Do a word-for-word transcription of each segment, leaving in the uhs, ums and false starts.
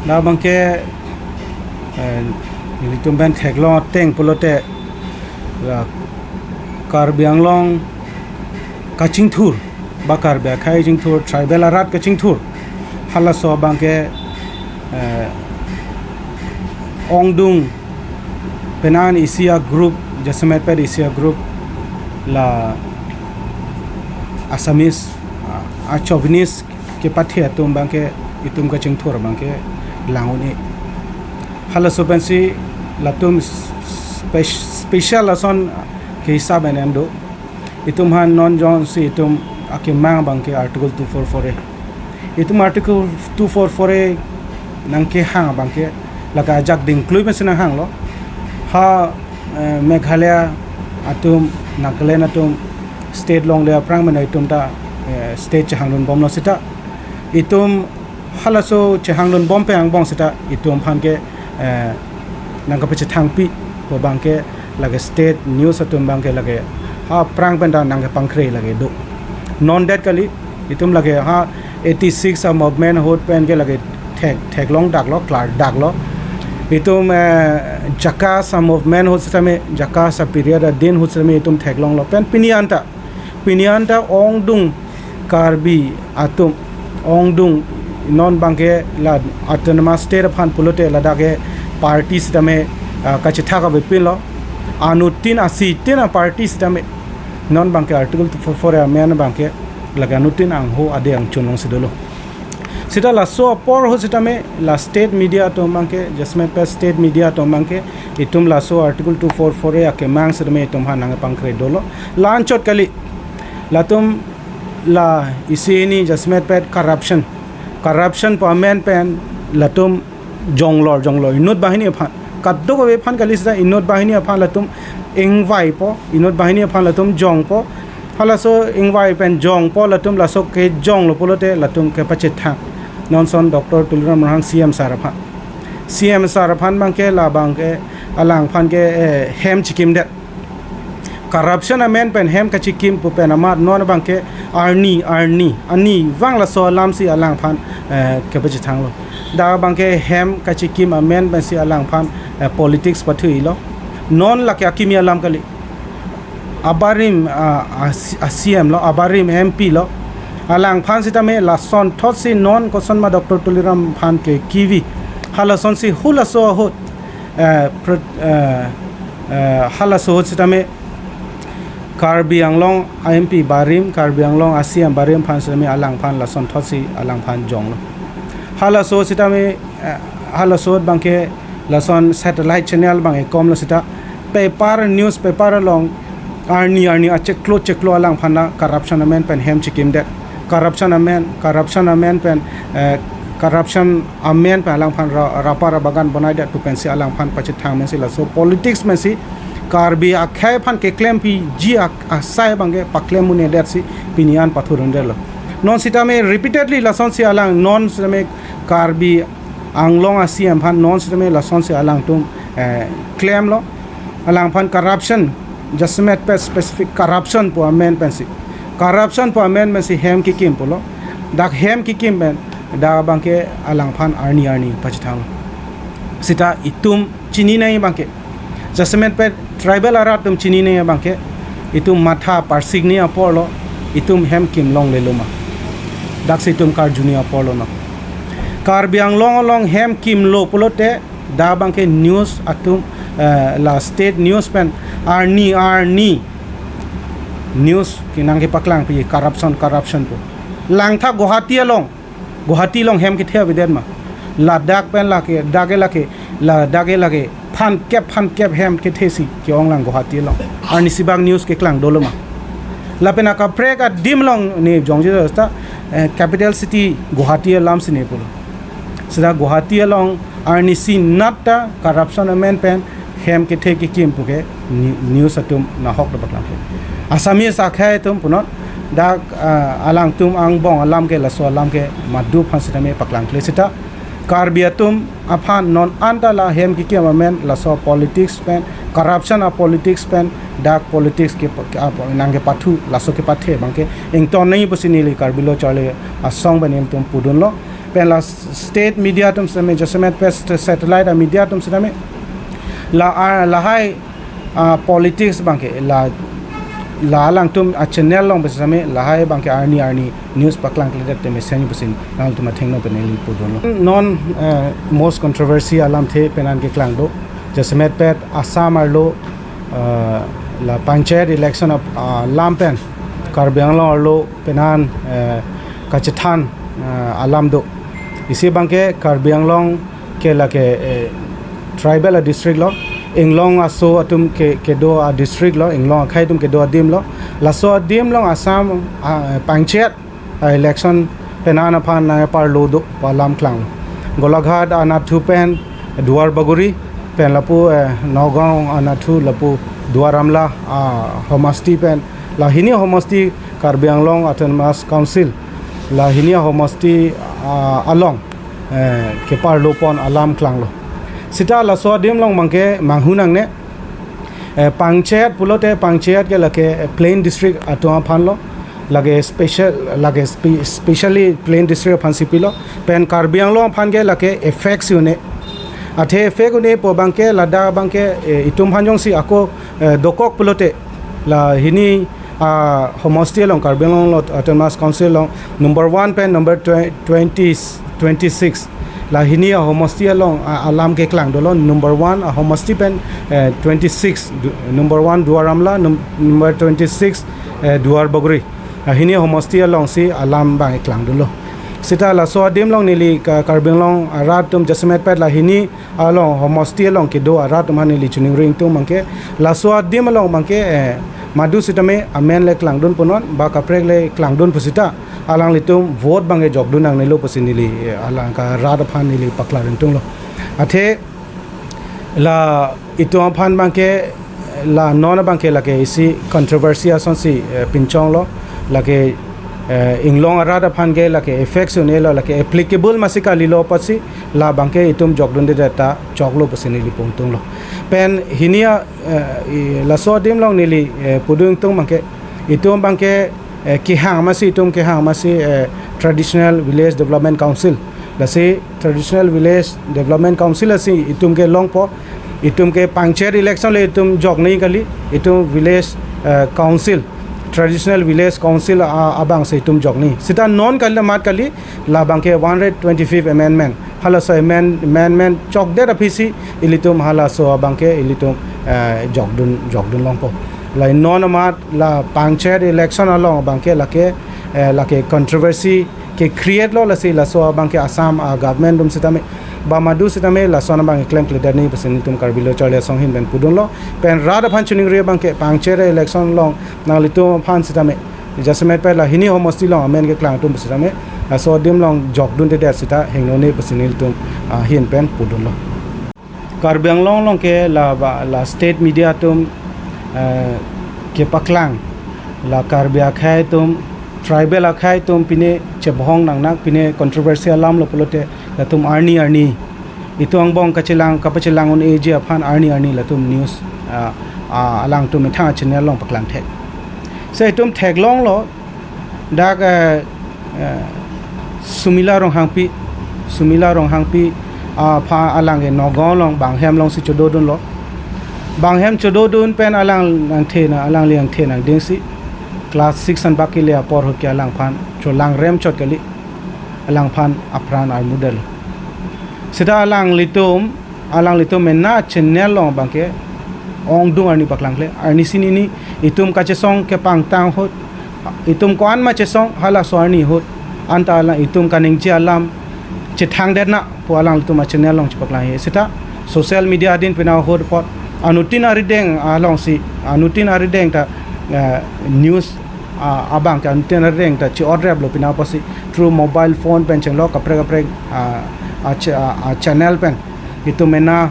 Dak abangke, eh, ilitum pen theklong ateng pulote, la Karbi Anglong kachingthur, ba Karbi akhei chingthur, tribal arat kachingthur, halaso abangke, eh, ongdung penang isi a-group, jasemet pet isi a-group, la Assamese, ah, a-chauvinist kepathe atum abangke itum kachingthur abangke lang un-e. Halaso pensi latum spe-, special lason ke hisab en en do. Itum aphan non jongsi itum akemang abangke Article two four four A. Itum Article two four four A nangkehang abangke lake ajak dingklui pensi nanghanglo. Ha, eh, Meghalaya atum, Nagaland atum, state longle aphrang mena itum ta, eh, state chehangdun bomlo seta. Itum halaso chehangdun bom pen angbong seta itum aphan ke, eh, nangkapachethangpi pu abangke lake state news atum abangke lake ha aphrang pen ta nangkepangkre lake do. Non det kali, itum lake ha eighty-six a-movement ahut pen ke lake thek, theklong daklo, klar daklo. Itum, eh, JACAS a-movement ahut setame, JACAS a-period adin ahut setame itum theklonglo. Pen pini anta, pini anta ongdung Karbi atum, ongdung non abangke la autonomous state aphan pulote ladak ke party setame, ah, kachethak avepinlo. Anuttin asitin a-party setame non abangke Article two four four A amen abangke lake anuttin angho ade angchun longsi dolo. Seta laso apor ahut setame la state media atum abangke, jasemet pet state media atum abangke, itum laso Article two four four A akemang setame itum aphan nangpangkre dolo. La anchot kali, latum la isi hini jasemet pet corruption. Corruption pu amen pen latum jonglor jonglor inut banghini aphan, kadokave aphan kali seta inut banghini aphan latum ingvaipo, inut banghini aphan latum jongpo. Halaso ingvai pen jongpo latum, laso kejonglo pulote latum kepachethang. Non ason Doctor Tuliram Ronghang C M sir aphan, C M sir aphan abangke la abangke alangphan ke, eh, hem chikimdet. Corruption amen pen hem kachikim pu pen amat non abangke arni, arni, arnivang laso alamsi alangphan, eh, kepachethanglo. Dak abangke hem kachikim amen pensi alangphan, eh, politics pathuilo. Non lake akimi alam kali. Abarim, ah, ah, C-, ah, C M lo, abarim M P lo. Alangphan setame lasonthotsi non kosonma Doctor Tuliram aphan ke kivi. Halasonsi halaso ahut, eh, pr-, eh, eh, halaso ahut setame Karbi Anglong a-M P barim, Karbi Anglong a-C M barim aphan setame alangphan lasonthotsi alangphan jonglo. Halaso setame, eh, halaso abangke lason satellite channel abang ekomlo seta, paper, newspaper along arni arni achiklo chiklo alangphan na corruption amen pen hem chikimdet. Corruption amen, corruption amen pen, eh, corruption amen pen alangphan ra-, rapa ra bagan bonaidet pu pensi alangphan pachethang mensi laso politics mensi Karbi akhei aphan keklempiji ak-, asai abangke paklem un-edetsi pini an pathurundetlo. Non setame repeatedly lasonsi alang, non setame Karbi Anglong a-C M aphan non setame lasonsi alangtum, eh, klemlo. Alangphan corruption, jasemet pet specific corruption pu amen pensi. Corruption pu amen pensi hem kikim pulo. Dak hem kikim pen, dak abangke alangphan arni arni pachethanglo. Seta itum chini nangji abangke, jasemet pet tribal arat atum chini nangji abangke, itum matha parsikji aporlo, itum hem kim longlelo ma. Daksi itum karjuni aporlo no. Karbi Anglong along hem kimlo pulote, dak abangke news atum, eh, la state news pen arni arni news ke nangkepaklangpi corruption, corruption pu. Langtha Guwahati along, Guwahati along hem kethe avedet ma? Ladak pen lake, dak ke lake, ladak ke lake phan kep, phan kep hem kethesi ke-ong lang Guwahati along. Arnisi bak news keklang dolo ma? Lapen akaprek adim along ne jongje seta, eh, capital city Guwahati alamsi ne pulo. Seta Guwahati along arnisi nat ta corruption amen pen hem kethe kikim puke ni-, news atum nahok do paklangkle. Assamese akhei atum punon dak, ah, alangtum angbong alam ke, laso alam ke madu aphan setame paklangkle seta. Karbi atum aphan non anta la hem kekim amen laso politics pen, corruption a politics pen, dark politics ke, ke ap-, nangkepathu laso kepathe abangke ington nangji pusi neli Karbi Lo Charli Asong pen nelitum pudunlo. Pen la state media atum sitame, jasemet pen satellite a media atum sitame, la, ah, lahai, ah, politics abangke la, la alangtum a channel along pen sitame lahai abangke arni arni news paklangkledet te mesen pusi nangtum athengno pen neli pudunlo. Non, eh, most controversy alamthe pen an keklang do. Jasemet pen Assam arlo, eh, la panchayat election ap-, ah, alam pen Karbi Anglong arlo pen an, eh, kachethan, eh, alam do. Isi abangke Karbi Anglong ke lake, eh, tribal a district lo, inglong aso atum ke, kedo a district lo, inglong akhei atum kedo adim lo. Laso adim along Assam, ah, panchayat, ah, election pen an aphan nangparlo do pu alam klanglo. Golaghat anatthu pen Duar Bagori pen lapu, eh, Nagaon anatthu lapu Duar Amla, ah, homosti pen, la hini homosti Karbi Anglong Autonomous Council, la hini homosti, ah, along, eh, keparlo pon alam klanglo. Sita laso adim along abangke manghu nangne, eh, panchayat pulote panchayat ke lake plain district atum aphan lo, lake special, lake spe-, specially plain district aphan si pilo, pen Karbi Anglong aphan ke lake effect si un-e. Athe effect un-e pu abangke ladak abangke, eh, itum aphan jongsi ako, eh, dokok pulote la hini, ah, homosti along, Karbi Anglong lo Autonomous Council along number one pen number twe-, twenty, twenty-six, la hini a homosti along, ah, alam keklang dolo, number one a homosti pen, eh, twenty-six, Du-, number one Duar Amla, num-, number twenty-six, eh, Duar Bagori. Ah, hini homosti along si alam abang keklang dolo. Sita laso adim along neli Ka-, Karbi Anglong arat atum jasemet pen la hini along homosti along kedo arat atum aphan neli choningri ingtung abangke, laso adim along abangke, eh, madu sitame amen le klangdun punon, ba kaprek le klangdun pusita alanglitum vote abangke jokdun nangnelo pusi neli, eh, alang ka rat aphan neli paklar ingtunglo. Athe la itum aphan abangke, la non abangke lake isi controversy asonsi, eh, pinchonglo, lake, eh, inglong arat aphan ke lake effect si un-elo, lake applicable masi kalilo pusi la abangke itum jokdundedet ta choklo pusi neli pu ingtunglo. Pen hini a, eh, i, laso adim along neli, eh, pudun ingtung abangke, itum abangke, eh, kehang masi, itum kehang masi, eh, Traditional Village Development Council. Lasi Traditional Village Development Council lasi itum ke longpo, itum ke panchayat election le itum jok nangji kali, itum village, eh, council, Traditional Village Council a, abang si itum jok nangji. Sita non kali, mat kali, la abangke one hundred twenty-fifth amendment. Halaso amend-, amendment chokdet aphisi ilitum halaso abangke ilitum, eh, jokdun, jokdun longpo. La non amat la panchayat election along abangke lake, eh, lake controversy ke create lo, lasi laso abangke Assam, ah, government atum sitame, ba madu sitame laso abang klemkledet nangji pusi nelitum Karbi Lo Charli Asong ahin pen pudunlo. Pen rat aphan choningri abangke panchayat election along nanglitum aphan sitame, jasemet pen la hini homosti along amen keklang atum sitame, laso adim along jokdundedet sita hingno nangji pusi nelitum, ah, ahin pen pudunlo. Karbi Anglong along ke la ba, la state media atum, eh, kepaklang, la Karbi akhei atum, tribal akhei atum pine chebohong nangnak, pine controversy alam lo pulote latum arni arni itum angbong kachelang, kapachelang un-eji aphan arni arni latum news, ah, ah, alangtum methang channel along paklang thek. Se itum theklonglo, dak, eh, eh, Sumila Ronghangpi, Sumila Ronghangpi, ah, aphan alang ke Nagaon along bang hem alongsi chododunlo. Bang hem chododun pen alang angthe na, alangli angthe nangdingsi class six anbak kele apor ahut ke alangphan cholang remchot kali, alangphan apran armudetlo. Sita alanglitum, alanglitum mena channel along abangke ongdung arni paklang kle, arnisi nini itum kachesong kepangtang ahut, itum ko-an ma chesong halaso arni ahut, anta alang itum kaningje alam chethangdet nang pu alanglitum a channel along chepaklang he. Sita social media adin pina ahut apot anuttin arideng alongsi, anuttin arideng ta, eh, news, ah, abangke anuttin arideng ta chi-otreplo pina apotsi through mobile phone pen chenglo kaprek kaprek, ah, ah, ch-, ah, ah, channel pen itum mena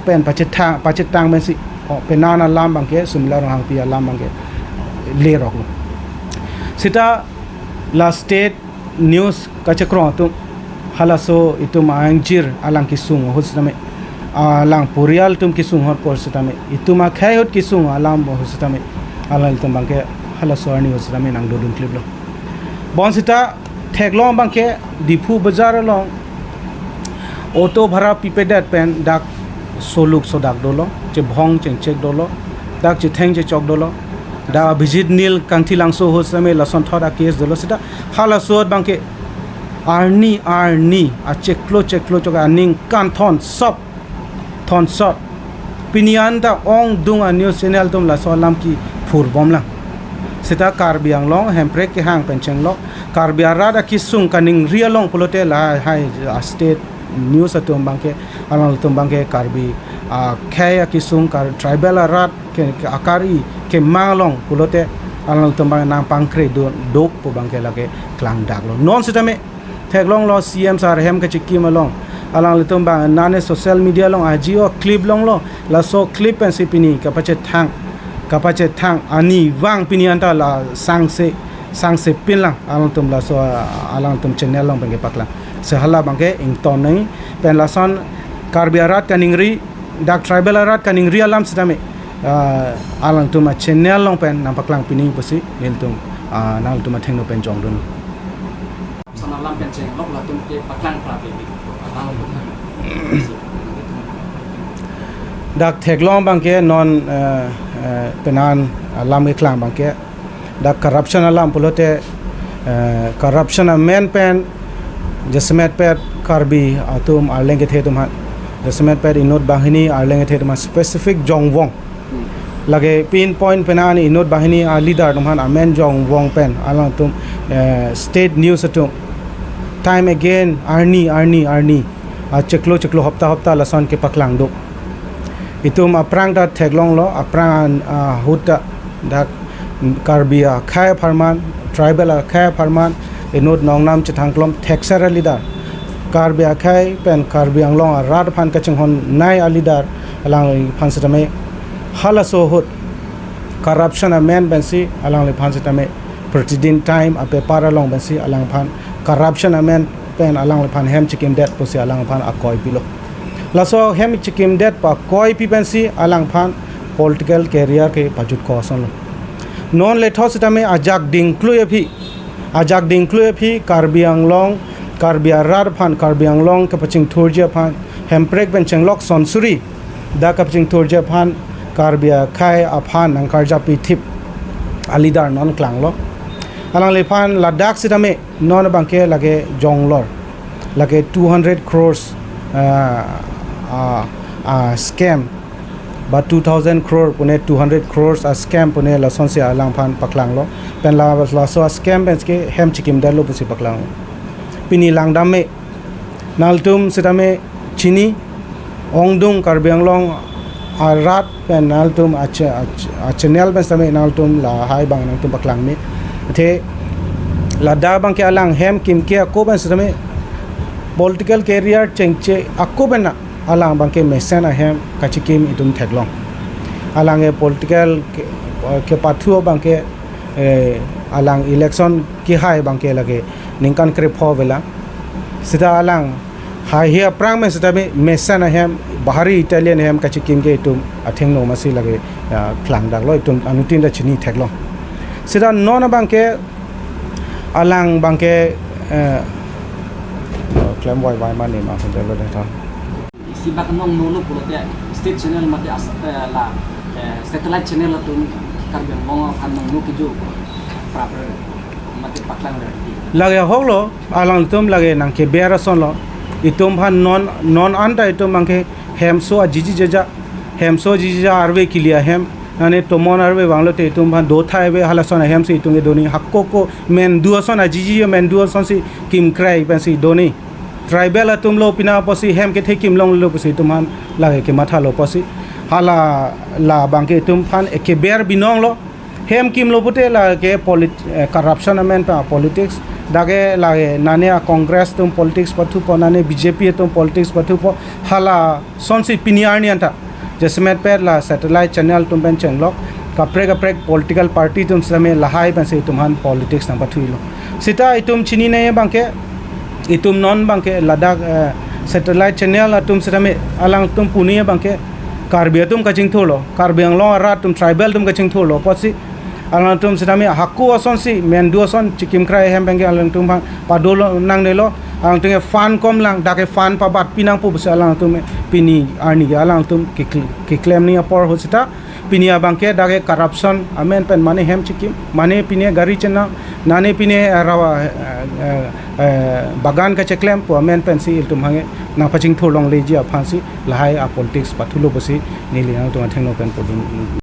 pen pachethang, pachethang pensi, oh, penan alam abangke, Sumila Ronghangpi alam abangke leroklo. Sita la state news kachekrong atum, Halaso itum angjir alang kesung ahut sitame, alang porial atum kesung ahut apor sitame, itum akhei ahut kesung alam ahut sitame, alanglitum abangke halaso arni ahut sitame nangdodun kliplo. Bonsita theklong abangke Diphu Bazar along auto bhara pipedet pen dak soluk sodak dolo, chebhong chengchek dolo, dak chetheng chechok dolo, dak Abhijit Nil Kangthilangso ahut sitame lasonthot a-case dolo. Sita halaso ahut abangke arni arni achiklo chiklo chok aningkan thonsop, thonsop. Pini anta ongdung a-news channel atum laso alam kephurbomlang. Sita Karbi Anglong Hemprek kehang pen chenglok, Karbi arat akesung kaningri along pulote lahai a-state news atum abangke, alanglitum abangke Karbi akhei akesung, Kar tribal arat ke, ke akari kemang along pulote alanglitum abang nangpangkre do, dok pu abangke lake klangdaklo. Non sitame theklonglo C M sir hem kachikim along, alanglitum abang nane social media along ajio clip longlo, laso clip pensi pini kapachethang, kapachethang ani vang pini anta la sangse, sangse pinlang alangtum laso, alangtum channel along abangke paklang. Si hala abangke ington nangji pen lason Karbi arat kaningri, dak tribal arat kaningri alam sitame, ah, alangtum a-channel along pen nangpaklang pini pusi nelitum, ah, nangtum athengno pen jongdun. Son alam pen chenglok latum ke paklang pra pe bi. Alang. Dak theklong abangke non, eh, eh, penan alam keklang abangke dak corruption alam pulote, eh, corruption amen pen jasemet pet Karbi atum arleng kethe atum aphan, jasemet pet inut banghini arleng kethe atum aphan specific jongvong. Lake pinpoint penan inut banghini a-leader atum aphan amen jongvong pen alangtum, eh, state news atum time again arni arni arni achiklo chiklo hopta hopta lason kepaklang do. Itum aphrang ta theklonglo, aphrang an, ah, ahut ta dak Karbi akhei apharman, tribal akhei apharman, inut nongnam chethangklong thekser a-leader, Karbi akhei pen Karbi Anglong arat aphan kachinghon nai a-leader, alangliphan sitame halaso ahut corruption amen pensi alangliphan sitame Pratidin Time a-paper along pensi alangphan corruption amen pen alangliphan hem chikimdet pusi alangphan akoi pilo. Laso hem chikimdet pu akoi pi pensi alangphan political career ke pajutkok asonlo. Non lethot sitame ajak dingklui aphi, ajak dingklui aphi Karbi Anglong, Karbi arat aphan, Karbi Anglong kepachingthurji aphan, Hemprek pen chenglok sonsuri dak kepachingthurji aphan, Karbi akhei aphan nangkarjap pithip a-leader non klanglo. Alangliphan ladak sitame non abangke lake jonglor, lake two hundred crores, ah, ah, ah, scam, ba two thousand crore pune two hundred crores a-scam pune lasonsi alangphan paklanglo. Pen la, laso a-scam pensi ke hem chikimdetlo pusi paklanglo. Pini langdam me, nangtum sitame chini, ongdung Karbi Anglong arat pen nangtum a-cha-, a-cha-, a-channel pen sitame nangtum lahai abang nangtum paklang me. Athe ladak abangke alang hem kimke ako pen sitame political career chengche ako pen na alang abangke mesen ahem kachikim itum theklong. Alang e political ke, kepathu abangke, eh, alang election kehai abangke lake ningkan krepho avelang. Sita alang haihe aphrang pen sitame mesen ahem, bahari Italian ahem kachikim ke itum athengno masi lake, ah, klangdaklo, itum anuttin ta chini theklong. Sita non abangke alang abangke, eh, klem wai wai mane ma hotel lo deta. Isi bak nongno lo pulote state channel mate as-, eh, la, eh, satellite channel atum Karbi Anglong aphan nongno kejo pra pra mate paklang ra. Lake ahoklo, alangtum lake nangkeber asonlo. Itum aphan non, non anta itum abangke hemso ajiji jaja, hemso ajiji jaja arve kili ahem, nane tomon arve vanglote itum aphan dothai ave, halason ahemsi itum kedo nangji. Hako ko mendu ason ajiji mendu asonsi kimkrai pensi do nangji. Tribal atumlo pina pusi hem kethe kimlonglo pusi itum aphan lake kemathalo pusi. Hala la abangke itum aphan ekeber binonglo. Hem kimlo pute lake polit-, eh, corruption amen pa politics. Dak ke lake nane a-Congress atum politics pathupo, nane B J P atum politics pathupo. Halasonsi pini arni anta jasemet pet la satellite channel atum pen chenglok, kaprek kaprek political party atum sitame lahai pensi itum aphan politics nangpathuilo. Sita itum chinine abangke itum non abangke ladak, eh, satellite channel atum setame alangtum pini abangke Karbi atum kachingthurlo, Karbi Anglong arat atum tribal atum kachingthurlo apotsi alangtum setame hako asonsi, mendu ason chikimkrai ahem abangke alangtum aphan padolo nangnelo, alangtum ke fund komlang, dak ke fund pabatpi nangpo pusi alangtum pini arni ke alangtum kekle-, keklem ni apor ahut seta pini abangke dak ke corruption amen pen mane hem chikim, mane pine gari chenam, mane pine, eh, rawa, eh, eh, eh, bagan kacheklem pu amen pensi ilitum abangke nangpachingthur longleji aphansi lahai a politics pathulo pusi neli nangtum athengno pen pudun.